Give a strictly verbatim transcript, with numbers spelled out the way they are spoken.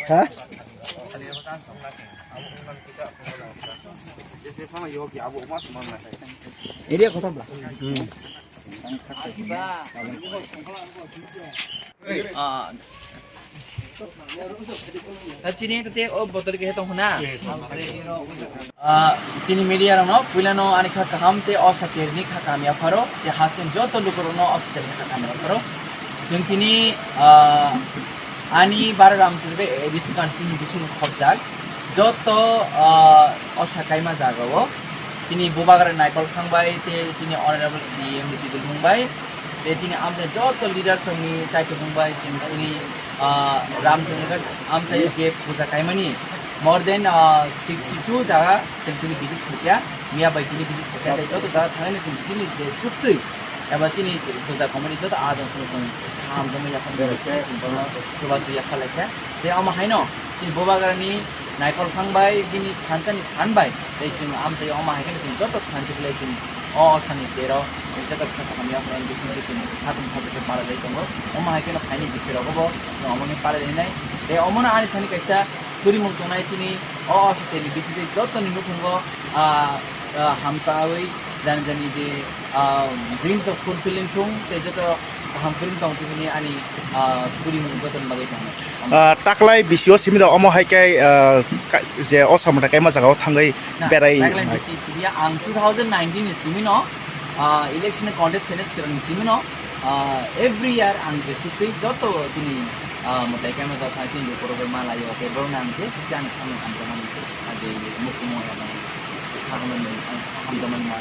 Ha? Area kotha bla? Hmm. Ah, ta chini ta te o botol ke tong huna. Ah, chini media rok no puila no ani kha kaham te o satir ni kha kamya pharo te hasen joto luku rok no o satir ni kha kamya pharo. Chwng tini, ah, ani Bara Ramchundra bai A D C constituency ni bising khobjak joto, ah, o sakaima jaga o chini Bubagra Naikol Thangbai te chini Honorable C M ni Bidul Thangbai. Tei chini amchai joto leaders rokni chaitubung bai chini, chini, ah, Ramchandra amchai je puja kaimani more than, ah, sixty two jaga chwng tini visit khaikha, miya bai tini visit khaikha, tei joto jaga thangnani chwng chini je chuktwi eba chini puja committee joto adon song song kaham jongma yasam chwng bono chubachu yakha laikha. Tei omo haino chini Bubagrani Naikol Thangbai bini thansa ni phan bai tei chwng amchai omo hai khe chwng joto thansa belai chwng o osani tero joto kha kaham ya phai bising khe chwng khatung khatung khe palai lai tongo. Omo hai kheno phaini bisi rogo bo chwng omo ni palai lai nai. Tei omo no ani thani kaisa surimung tongnai chini o osani bisi tei joto ni nukhungo, ah, ah, hamsawi jani jani je, ah, dreams of fulfilling thung tei joto kaham kwrwng tong thung hwnwi ani, ah, surimung joto ni bagwi tongo. Ah, taklai bisio simi da omo hai khe, ah, ka-, je o samung kaima jaga o thangwi Na, berai taklai nai. Bisi simi ang two thousand nineteen ni simi no, ah, election contest khaina swrwng ni simi no, ah, every year ang je chuktwi joto chini, ah, mwtai kaima jaga thang chini lukurok bai ma laio, tei borok no ang je chuktwi ani samung hamjakmani, ah, je mukti mo ya bang, hamjakmani ma.